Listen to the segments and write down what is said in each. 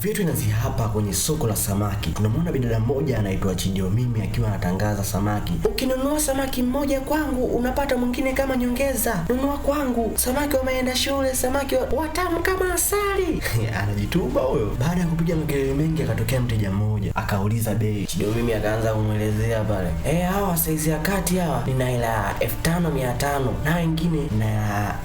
Movie yetu inaanzia hapa kwenye soko la samaki. Tunamwona bidada mmoja anaitwa Chidio Mimi akiwa anatangaza samaki. Ukinunua samaki mmoja kwangu unapata mwingine kama nyongeza. Nunua kwangu, samaki wameenda shule, samaki watamu kama asali. Anajituma huyo. Baada ya kupiga makelele mengi, akatokea mteja mmoja akauliza bei. Chidio Mimi akaanza kumwelezea pale, hawa saizi ya kati hawa nina hela 5,500 na wengine na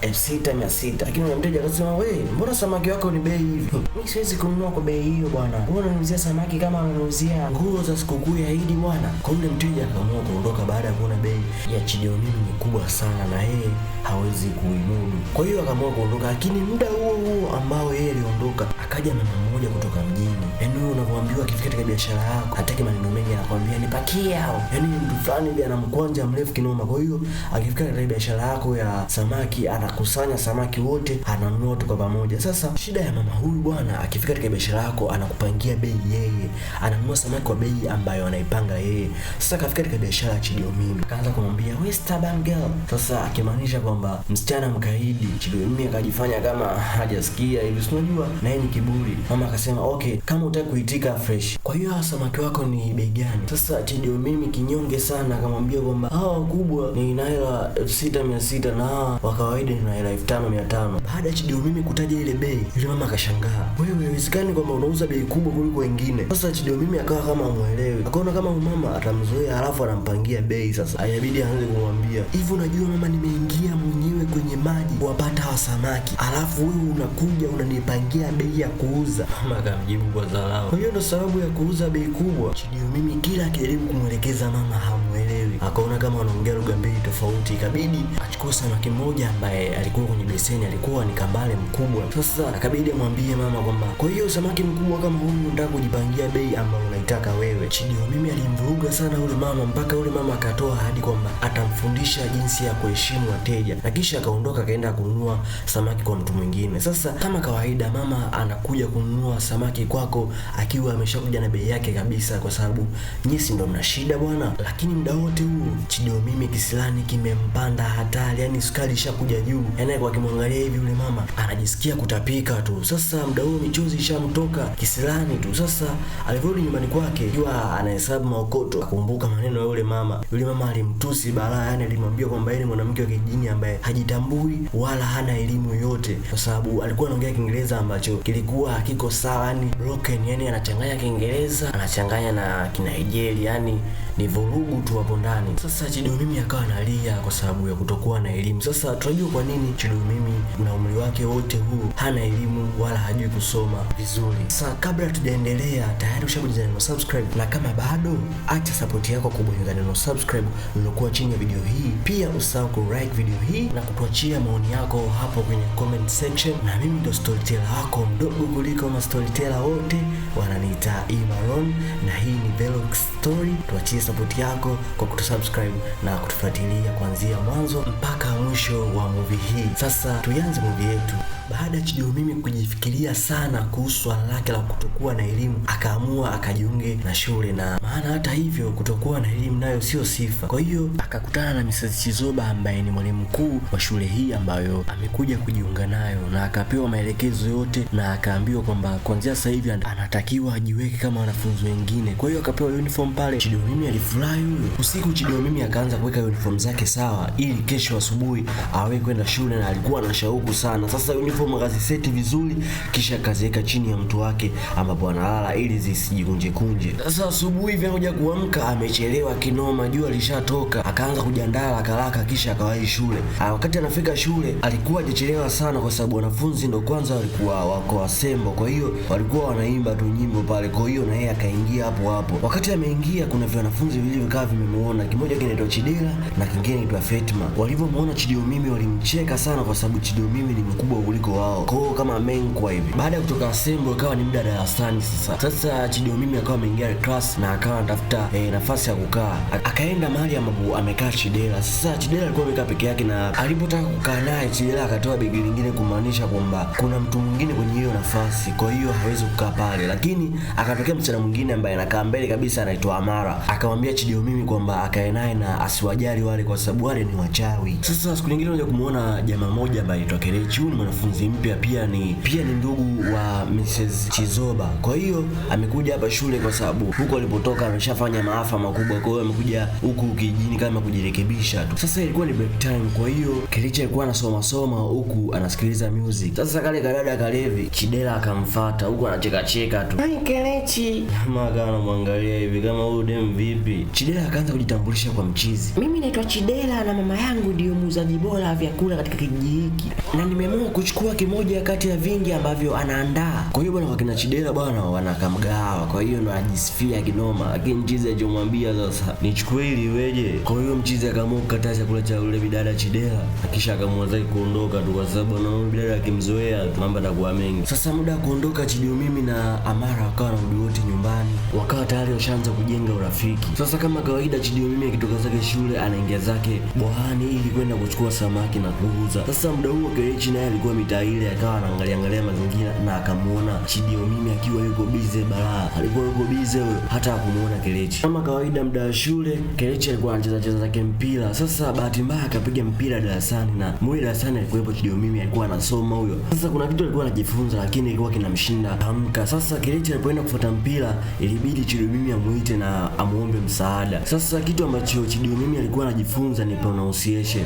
hela 6,600. Lakini yule mteja akasema, we, mbona samaki wako ni bei hivi? Mimi siwezi kununua kwa bei hiyo bwana. Wewe unaniuzia samaki kama unaniuzia nguo za sikukuu ya Idi bwana. Kwa yule mteja akaamua kuondoka baada ya kuona bei ya Chidio Mimi ni kubwa sana na yeye hawezi kuimudu. Kwa hiyo akaamua kuondoka, lakini muda huo huo ambao yeye aliondoka, akaja mama mmoja kutoka mjini. Yaani wewe unavyoambiwa akifika katika biashara yako hataki maneno mengi, anakuambia nipakie hao. Yaani ni mtu fulani hivi ana mkwanja mrefu kinoma. Kwa hiyo akifika katika biashara yako ya samaki anakusanya samaki wote, ananunua wote kwa pamoja. Sasa shida ya mama huyu bwana, akifika katika biashara yako anakupangia bei yeye, ananunua samaki kwa bei ambayo anaipanga yeye. Sasa akafika katika biashara ya Chidio Mimi akaanza kumwambia we stubborn girl, sasa akimaanisha kwamba msichana mkaidi. Chidio Mimi akajifanya kama hajasikia hivi, si unajua na yeye ni kiburi. Mama akasema okay, kama hutaki kuitika fresh, kwa hiyo hawa samaki wako ni bei gani? Sasa Chidio Mimi kinyonge sana akamwambia kwamba hawa wakubwa ni naira 6,600 na hawa wa kawaida ni naira 5,500. Baada ya Chidio Mimi kutaja ile bei, yule mama akashangaa, wewe, haiwezekani kwamba unauza bei kubwa kuliko wengine. Sasa Chidio Mimi akawa kama hamuelewi, akaona kama mama atamzoea halafu anampangia bei. Sasa inabidi aanze kumwambia hivi, unajua mama, nimeingia mwenyewe kwenye maji kuwapata hawa samaki, alafu wewe unakuja unanipangia bei ya kuuza. Mama akamjibu kwa dharau, kwa hiyo ndo sababu ya kuuza bei kubwa. Chidio Mimi kila akijaribu kumwelekeza mama hamuelewi, akaona kama wanaongea lugha mbili tofauti. Ikabidi achukue samaki mmoja ambaye alikuwa kwenye beseni, alikuwa ni kambale mkubwa. Sasa akabidi amwambie mama kwamba kwa hiyo samaki mkubwa kama huyu unataka kujipangia bei ambayo unaitaka wewe. Chidio Mimi alimvuruga sana yule mama mpaka yule mama akatoa ahadi kwamba atamfundisha jinsi ya kuheshimu wateja, na kisha akaondoka akaenda kununua samaki kwa mtu mwingine. Sasa kama kawaida, mama anakuja kununua samaki kwako akiwa ameshakuja na bei yake kabisa, kwa sababu nyinyi ndo mna shida bwana. Lakini muda wote huo Chidio Mimi kisilani kimempanda hatari, yani sukari ishakuja juu, yani kwa akimwangalia hivi yule mama anajisikia kutapika tu. Sasa muda huo michozi ishamtoka kisilani tu. Sasa alivyorudi nyumbani kwake akiwa anahesabu maokoto, akumbuka maneno ya yule mama. Yule mama alimtusi balaa, yani alimwambia kwamba yeye ni mwanamke wa kijijini ambaye hajitambui wala hana elimu yoyote, kwa sababu alikuwa anaongea Kiingereza ambacho kilikuwa hakiko sawa, yani broken, yani anachanganya Kiingereza anachanganya na Kinigeria, yani ni vurugu tu hapo ndani. Sasa Chidio Mimi akawa analia kwa sababu ya kutokuwa na elimu. Sasa tunajua kwa nini Chidio Mimi na umri wake wote huu hana elimu wala hajui kusoma vizuri. Sasa kabla tujaendelea, tayari ushabonyeza neno subscribe, na kama bado, acha support yako kubonyeza neno subscribe lililokuwa chini ya video hii. Pia usahau ku like video hii na kutuachia maoni yako hapo kwenye comment section. Na mimi ndo storyteller wako mdogo kuliko ma storyteller wote, wananiita Imaron, na hii ni Velox Story. Tuachie support yako kwa kutusubscribe na kutufuatilia kuanzia mwanzo mpaka mwisho wa movie hii. Sasa tuianze movie yetu. Baada ya Chidio Mimi kujifikiria sana kuhusu swala lake la kutokuwa na elimu, akaamua akajiunge na shule, na maana hata hivyo kutokuwa na elimu nayo sio sifa. Kwa hiyo akakutana na Mrs. Chizoba ambaye ni mwalimu mkuu wa shule hii ambayo amekuja kujiunga nayo, na akapewa maelekezo yote na akaambiwa kwamba kuanzia sasa hivi anatakiwa ajiweke kama wanafunzi wengine. Kwa hiyo akapewa uniform pale. Chidio Mimi alifurahi huyo. Usiku Chidio Mimi akaanza kuweka uniform zake sawa, ili kesho asubuhi awe kwenda shule, na alikuwa na shauku sana. Sasa uniform akaziseti vizuri, kisha akaziweka chini ya mto wake ambapo analala ili zisijikunje kunje. Sasa asubuhi hivi anakuja kuamka amechelewa kinoma, jua lishatoka. Akaanza kujiandaa haraka haraka, kisha akawahi shule. Wakati anafika shule alikuwa hajachelewa sana, kwa sababu wanafunzi ndo kwanza walikuwa wako assemble, kwa hiyo walikuwa wanaimba tu nyimbo pale. Kwa hiyo na yeye akaingia hapo hapo. Wakati ameingia, kuna wanafunzi vilivyokaa vimemuona, kimoja kinaitwa Chidela na kingine kinaitwa Fatma. Walivyomuona Chidio Mimi walimcheka sana, kwa sababu Chidio Mimi ni mkubwa kuliko wao, kwa hiyo kama menkwa hivi. Baada ya kutoka assemble, ikawa ni muda darasani sasa. Sasa Chidio Mimi akawa ameingia class na akawa anatafuta nafasi ya kukaa, akaenda mahali ambapo amekaa Chidela. Sasa Chidela alikuwa amekaa peke yake, na alipotaka kukaa naye Chidela akatoa begi lingine kumaanisha kwamba kuna mtu mwingine kwenye hiyo nafasi, kwa hiyo hawezi kukaa pale. Lakini akatokea msichana mwingine ambaye anakaa mbele kabisa, anaitwa Amara. Akamwambia Chidiomimi kwamba akae naye na asiwajali wale kwa sababu wale ni wachawi. Sasa siku nyingine unaja kumuona jamaa moja ambaye anaitwa Kelechi. Huyu ni mwanafunzi mpya, pia ni ndugu wa Mrs. Chizoba. Kwa hiyo amekuja hapa shule kwa sababu huko alipotoka ameshafanya maafa makubwa, kwa hiyo amekuja huku kijijini kama kujirekebisha tu. Sasa ilikuwa ni break time, kwa hiyo Kelechi alikuwa anasoma soma huku anasikiliza music. Sasa kale kadada kalevi, Chidela akamfuata huku anacheka cheka tu. "Hai Kelechi." Jamaa akawa anamwangalia hivi kama huyu dem vipi. Chidela akaanza kujitambulisha kwa mchizi. "Mimi naitwa Chidela na mama yangu ndio muuzaji bora wa vyakula katika kijiji hiki, na nimeamua kuchukua kimoja kati ya vingi ambavyo anaandaa." Kwa hiyo bwana, wakina Chidela bwana wanakamgawa, kwa hiyo ndo anajisifia kinoma. Lakini mchizi alichomwambia sasa, nichukue ili iweje? Kwa hiyo mchizi akaamua kukataa chakula cha yule bidada Chidela, na kisha akaamua zake kuondoka tu, kwa sababu anaona bidada akimzoea tu mambo atakuwa mengi. Sasa muda wa kuondoka, Chidiomimi na Amara wakawa wanarudi wote nyumbani, wakawa tayari washaanza kujenga urafiki. Sasa kama kawaida, Chidiomimi akitoka zake shule anaingia zake bwawani ili kwenda kuchukua samaki na kuuza. Sasa muda huo Kelechi naye alikuwa mitaa ile, akawa anaangalia angalia mazingira na akamuona Chidiomimi akiwa yuko bize balaa. Alikuwa yuko bize huyo, hata hakumuona Kelechi. Kama kawaida muda wa shule Kelechi alikuwa anacheza cheza zake mpira. Sasa bahati mbaya akapiga mpira darasani, na mule darasani alikuwepo Chidiomimi, alikuwa anasoma huyo. Sasa kuna kitu alikuwa anajifunza lakini ilikuwa kinamshinda amka. Sasa Kelechi alipoenda kufuata mpira ilibidi Chidiomimi amuite na amuombe msaada. Sasa kitu ambacho Chidiomimi alikuwa anajifunza ni pronunciation.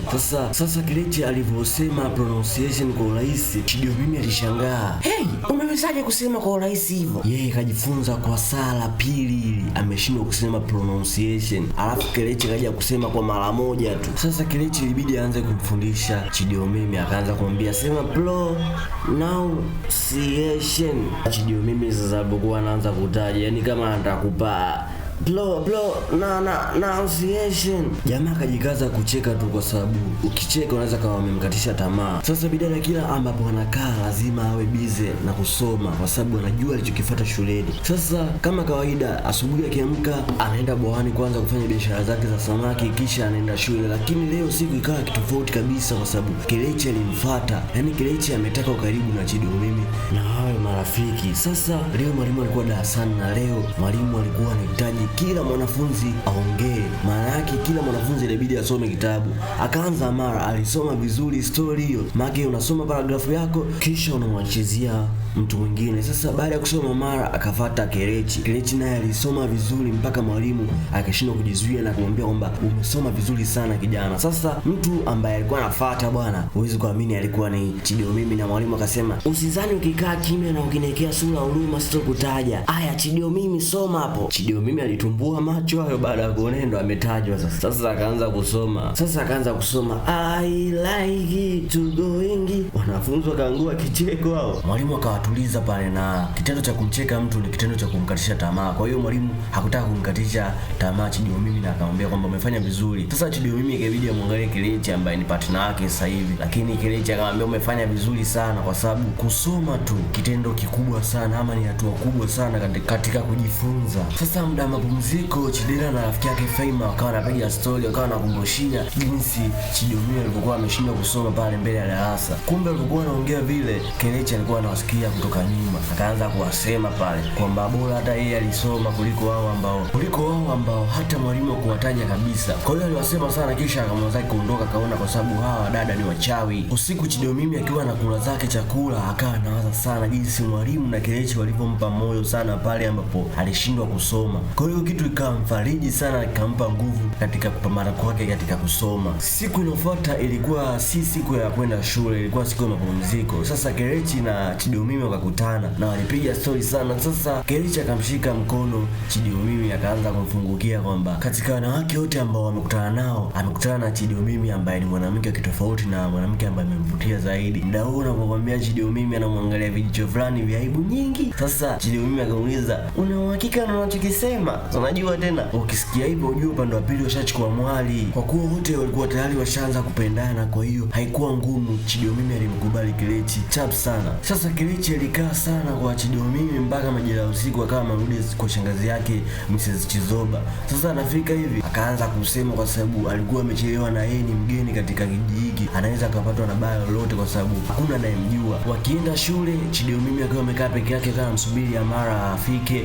Sasa Kelechi alivyosema pronunciation kwa urahisi, Chidiomimi alishangaa. "Hey, umewezaje kusema kwa urahisi hivyo?" Yeye kajifunza kwa saa la pili ameshindwa kusema pronunciation. Alafu Kelechi kaja kusema kwa mara moja tu. Sasa Kelechi ilibidi aanze kumfundisha Chidiomimi, akaanza kumwambia sema pronunciation. Chidiomimi sasa alipokuwa anaanza kutaja, yani kama anataka kupaa Blo blo na na pronunciation. Jamaa akajikaza kucheka tu, kwa sababu ukicheka unaweza kama umemkatisha tamaa. Sasa bidada kila ambapo anakaa lazima awe bize na kusoma, kwa sababu anajua alichokifuata shuleni. Sasa kama kawaida, asubuhi akiamka anaenda bwawani kwanza kufanya biashara zake za samaki, kisha anaenda shule. Lakini leo siku ikawa kitofauti kabisa, kwa sababu Kelechi alimfuata. Yani Kelechi ametaka ukaribu na Chidiomimi na wawe marafiki. Sasa leo mwalimu alikuwa darasani, na leo mwalimu alikuwa anahitaji kila mwanafunzi aongee. Maana yake kila mwanafunzi ilibidi asome kitabu. Akaanza Amara, alisoma vizuri story hiyo. Maana unasoma paragrafu yako kisha unamwachizia mtu mwingine. Sasa baada ya kusoma Amara akafuata Kelechi. Kelechi naye alisoma vizuri mpaka mwalimu akashindwa kujizuia na kumwambia kwamba umesoma vizuri sana kijana. Sasa mtu ambaye alikuwa anafuata bwana, huwezi kuamini alikuwa ni Chidiomimi, na mwalimu akasema usizani ukikaa kimya na ukinekea sura huruma sitokutaja. Aya Chidiomimi, soma hapo. Chidiomimi alitumbua macho hayo baada ya kuona ndo ametajwa sasa. Sasa akaanza kusoma. Sasa akaanza kusoma I like to go ingi. Wanafunzi wakaangua kicheko hao. Mwalimu akawatuliza pale, na kitendo cha kumcheka mtu ni kitendo cha kumkatisha tamaa. Kwa hiyo mwalimu hakutaka kumkatisha tamaa Chidiomimi na akamwambia kwamba umefanya vizuri. Sasa Chidiomimi ikabidi amwangalie Kelechi ambaye ni partner wake sasa hivi. Lakini Kelechi akamwambia umefanya vizuri sana, kwa sababu kusoma tu kitendo kikubwa sana ama ni hatua kubwa sana katika kujifunza. Sasa muda wa mapumziko, Chidela na rafiki yake Faima wakawa wanapiga story, wakawa wanakumbushia jinsi Chidiomimi alivyokuwa ameshindwa kusoma pale mbele ya darasa. Kumbe alivyokuwa anaongea vile, Kelechi alikuwa anawasikia kutoka nyuma, akaanza kuwasema pale kwamba bora hata yeye alisoma kuliko wao ambao hata mwalimu hakuwataja kabisa. Kwa hiyo aliwasema sana, kisha akamwanza kuondoka, kaona kwa sababu hawa dada ni wachawi. Usiku Chidiomimi akiwa anakula zake chakula akawa anawaza sana jinsi mwalimu na Kelechi walivyompa moyo sana pale ambapo alishindwa kusoma. Kwa hiyo kitu ikamfariji sana, ikampa nguvu katika kupambana kwake katika kusoma. Siku iliyofuata ilikuwa si siku ya kwenda shule, ilikuwa siku ya mapumziko. Sasa Kelechi na Chidiomimi wakakutana na walipiga story sana. Sasa Kelechi akamshika mkono Chidiomimi akaanza kumfungukia kwamba katika wanawake wote ambao wamekutana nao amekutana na Chidiomimi ambaye ni mwanamke kitofauti na mwanamke ambaye amemvutia zaidi. Muda huo unapokwambia Chidiomimi anamwangalia vijicho fulani vya aibu nyingi. Sasa Chidiomimi akamuuliza, una uhakika na unachokisema? Unajua tena ukisikia hivyo ujue upande wa pili washachukua mwali, kwa kuwa wote walikuwa tayari washaanza kupendana. Kwa hiyo haikuwa ngumu, Chidiomimi alimkubali Kelechi chap sana. Sasa Kelechi Kelechi alikaa sana kwa Chidomimi mpaka majira ya usiku akawa amerudi kwa shangazi yake Mrs. Chizoba. Sasa anafika hivi akaanza kusema, kwa sababu alikuwa amechelewa na yeye ni mgeni katika kijiji hiki, anaweza akapatwa na baya lolote kwa sababu hakuna anayemjua. Wakienda shule, Chidomimi akiwa amekaa peke yake kama msubiri Amara afike.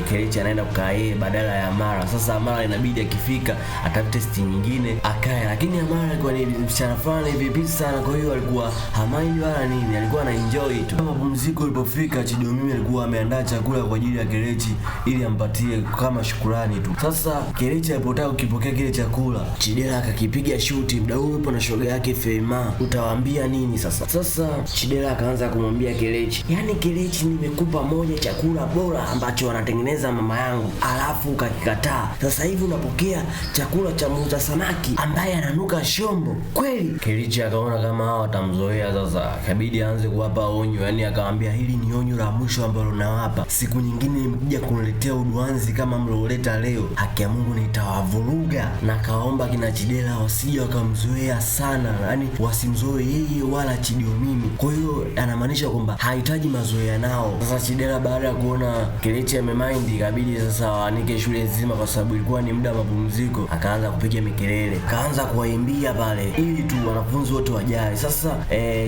Kelechi anaenda kukaa yeye badala ya Amara. Sasa Amara inabidi akifika atafute siti nyingine akae, lakini Amara alikuwa ni msichana fulani hivi sana, kwa hiyo alikuwa hamaini wala nini, alikuwa ana enjoy tu. Mapumziko ilipofika, Chidomimi alikuwa ameandaa chakula kwa ajili ya Kelechi ili ampatie kama shukurani tu. Sasa Kelechi alipotaka kukipokea kile chakula, Chidera akakipiga shuti. Muda huo yupo na shoga yake Fema, utawaambia nini sasa? Sasa Chidera akaanza kumwambia Kelechi, yaani Kelechi, nimekupa moja chakula bora ambacho anatengeneza mama yangu, alafu ukakikataa. Sasa hivi unapokea chakula cha muuza samaki ambaye ananuka shombo kweli? Kelechi akaona kama hawa watamzoea sasa, ikabidi aanze kuwapa onyo, yaani akamwambia hili ni onyo la mwisho ambalo nawapa, siku nyingine mkija kuniletea uduanzi kama mlioleta leo, haki ya Mungu nitawavuruga. Na akaomba kina Chidera wasije wakamzoea sana, yaani wasimzoe yeye wala Chidomimi. Kwa hiyo anamaanisha kwamba hahitaji mazoea nao. Sasa Chidera baada ya kuona Kelechi amemind, ikabidi sasa waanike shule nzima, kwa sababu ilikuwa ni muda wa mapumziko. Akaanza kupiga mikelele, akaanza kuwaimbia pale ili tu wanafunzi wote wajae. Sasa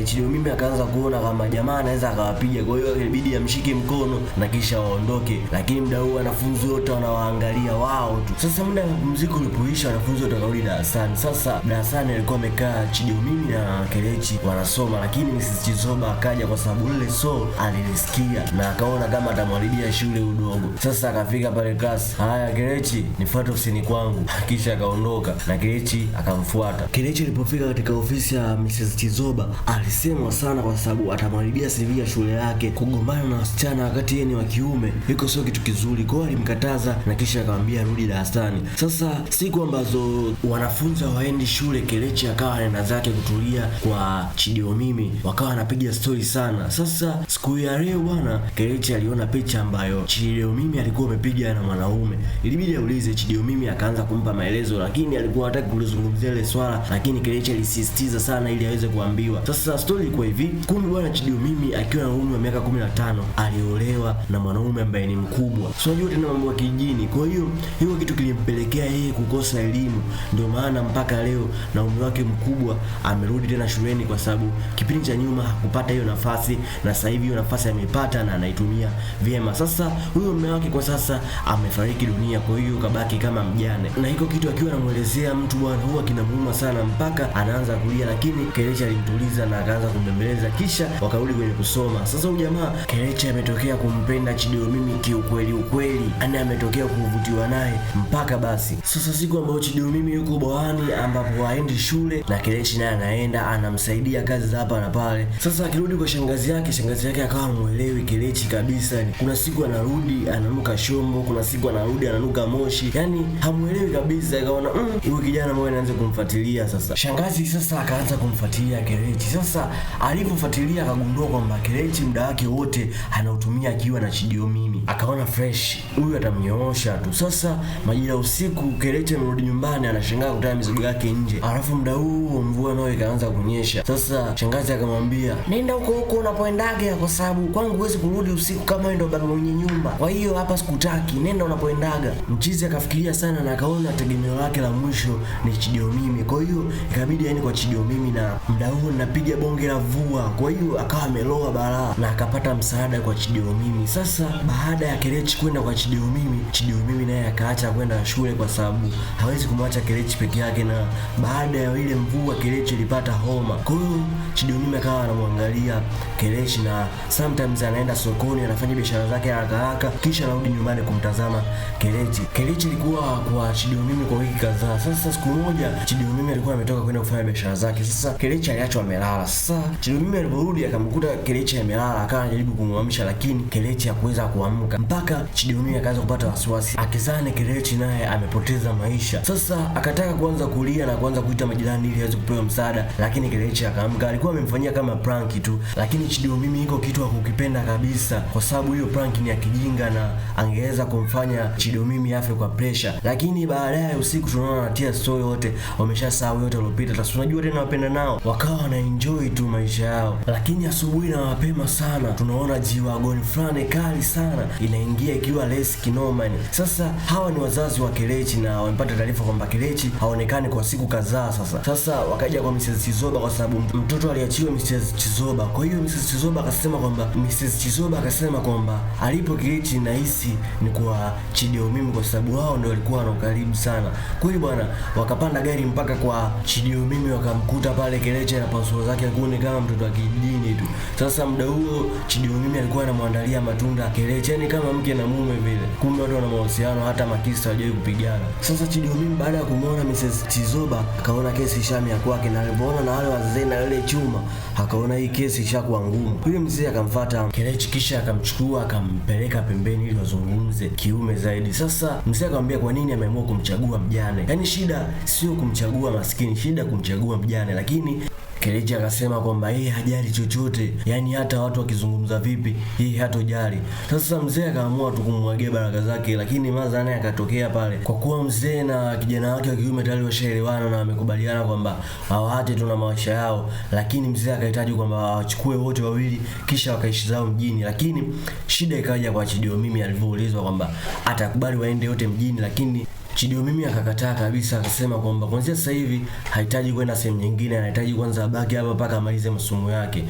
Chidomimi akaanza kuona kama jamaa anaweza akawapiga, kwa hiyo ilibidi amshike mkono na kisha waondoke, lakini muda huo wanafunzi wote wanawaangalia wao tu. Sasa muda wa mapumziko ulipoisha, wanafunzi wote wakarudi darasani. Sasa darasani alikuwa amekaa Chidomimi na Kelechi wanasoma, lakini Mrs. Chizoba akaja kwa sababu lile so alilisikia na akaona kama atamharibia shule udogo. Sasa akafika pale class, haya Kelechi, nifuate ofisini kwangu. Kisha akaondoka na Kelechi akamfuata. Kelechi alipofika katika ofisi ya Mrs. Chizoba alisemwa sana kwa sababu atamharibia CV ya shule yake. Kugombana na wasichana wakati yeye ni wa kiume iko sio kitu kizuri, kwa hiyo alimkataza na kisha akamwambia rudi darasani. Sasa siku ambazo wanafunzi hawaendi shule, Kelechi akawa anaenda zake kutulia kwa Chidomimi, wakawa wanapiga stori sana. Sasa siku ya leo bwana, Kelechi aliona picha ambayo Chidomimi alikuwa amepiga na mwanaume, ilibidi aulize Chidomimi, akaanza kumpa maelezo, lakini alikuwa hataki kulizungumzia ile swala, lakini Kelechi alisisitiza sana ili aweze kuambiwa. Sasa stori ilikuwa hivi, kumbe bwana Chidomimi akiwa na umri wa miaka 15 aliolewa na mwanaume ambaye ni mkubwa, so unajua tena mambo ya kijijini. Kwa hiyo hiyo kitu kilimpelekea yeye kukosa elimu, ndio maana mpaka leo na umri wake mkubwa amerudi tena shuleni, kwa sababu kipindi cha nyuma hakupata hiyo nafasi, na sasa hivi hiyo nafasi ameipata na anaitumia vyema. Sasa huyo mume wake kwa sasa amefariki dunia, kwa hiyo kabaki kama mjane, na hiko kitu akiwa anamuelezea mtu bwana, huwa kinamuuma sana mpaka anaanza kulia, lakini Kelechi alimtuliza na akaanza kumbembeleza, kisha wakarudi kwenye kusoma. Sasa huyu jamaa Kelechi ametokea kumpenda Chidomimi kiukweli ukweli, yani ametokea kuvutiwa naye mpaka basi. Sasa siku ambayo Chidomimi yuko bwawani ambapo haendi shule na Kelechi naye anaenda anamsaidia kazi za hapa na pale. Sasa akirudi kwa shangazi yake, shangazi yake akawa muelewi Kelechi kabisa. Kuna siku anarudi ananuka shombo, kuna siku anarudi ananuka moshi, yani hamuelewi kabisa. Akaona huyu kijana mmoja anaanza kumfuatilia sasa. Shangazi sasa akaanza kumfuatilia Kelechi. Sasa alivyofuatilia akagundua kwamba Kelechi muda wake wote anautumia akiwa na Chidomimi, akaona fresh huyu atamnyoosha tu. Sasa majira usiku Kelechi amerudi nyumbani, anashangaa kutana mizigo yake nje, alafu muda huo mvua nayo ikaanza kunyesha. Sasa shangazi akamwambia, nenda huko huko unapoendaga, kwa sababu kwangu huwezi kurudi usiku kama wewe ndo baba mwenye nyumba, kwa hiyo hapa sikutaki, nenda unapoendaga. Mchizi akafikiria sana na akaona tegemeo lake la mwisho ni Chidomimi, kwa hiyo ikabidi aende kwa Chidomimi, na muda huo napiga bonge la vua, kwa hiyo akawa ameloa balaa na akapata msaada kwa Chidomimi. Sasa baada ya Kelechi kwenda kwa Chidomimi, Chidomimi naye akaacha kwenda shule kwa sababu hawezi kumwacha Kelechi peke yake, na baada ya ile mvua Kelechi ilipata homa, kwa hiyo Chidomimi akawa anamwangalia Kelechi na sometimes anaenda sokoni anafanya biashara zake haraka haraka, kisha anarudi nyumbani kumtazama Kelechi. Kelechi alikuwa kwa Chidomimi kwa wiki kadhaa. Sasa siku moja Chidomimi alikuwa ametoka kwenda kufanya biashara zake. Sasa Kelechi aliachwa amelala. Sasa Chidomimi aliporudi akamkuta Kelechi amelala, akawa anajaribu kumwamsha, lakini Kelechi hakuweza kuamka mpaka Chidomimi akaanza kupata wasiwasi, akizani Kelechi naye amepoteza maisha. Sasa akataka kuanza kulia na kuanza kuita majirani ili aweze kupewa msaada, lakini Kelechi akaamka. Alikuwa amemfanyia kama prank tu, lakini Chidomimi iko kitu hakukipenda kabisa, kwa sababu hiyo prank ni ya kijinga na angeweza kumfanya Chidomimi afe kwa pressure. Lakini baadaye usiku tunaona wanatia story wote wameshasahau yote waliopita. Sasa unajua tena wapenda nao wakawa wana enjoy tu maisha yao, lakini asubuhi na mapema kinoma sana. Tunaona G-Wagon fulani kali sana inaingia ikiwa lesi kinoma yani. Sasa hawa ni wazazi wa Kelechi na wamepata taarifa kwamba Kelechi haonekani kwa siku kadhaa sasa. Sasa wakaja kwa Mrs. Chizoba kwa sababu mtoto aliachiwa Mrs. Chizoba. Kwa hiyo Mrs. Chizoba akasema kwamba Mrs. Chizoba akasema kwamba alipo Kelechi nahisi ni kwa Chidiomimi kwa sababu wao ndio walikuwa na ukaribu sana. Kweli bwana, wakapanda gari mpaka kwa Chidiomimi wakamkuta pale Kelechi na pasua zake kuni kama mtoto wa kijijini tu. Sasa muda huo Chidiomimi alikuwa anamwandalia matunda Kelechi, yani kama mke na mume vile. Kumbe watu wana mahusiano, hata makisa hawajawahi kupigana. Sasa Chidiomimi baada ya kumwona Mrs. Chizoba akaona kesi ishamia kwake, na alivyoona na wale wazee na ile chuma akaona hii kesi ishakuwa ngumu. Yule mzee akamfuata Kelechi kisha akamchukua akampeleka pembeni ili wazungumze kiume zaidi. Sasa mzee akamwambia kwa nini ameamua kumchagua mjane. Yaani shida sio kumchagua maskini, shida kumchagua mjane. Lakini Kelechi akasema kwamba yeye hajali chochote, yaani hata watu wakizungumza vipi yeye hatojali. Sasa mzee akaamua tu kumwagia baraka zake, lakini maza naye akatokea pale, kwa kuwa mzee na kijana wake wa kiume tayari washaelewana na wamekubaliana kwamba hawaache tu na maisha yao, lakini mzee akahitaji kwamba wachukue wote wawili kisha wakaishi zao mjini. Lakini shida ikaja kwa Chidiomimi alivyoulizwa kwamba atakubali waende wote mjini, lakini Chidiomimi akakataa kabisa, akasema kwamba kuanzia sasa hivi hahitaji kwenda sehemu nyingine, anahitaji kwanza abaki hapa mpaka amalize masomo yake.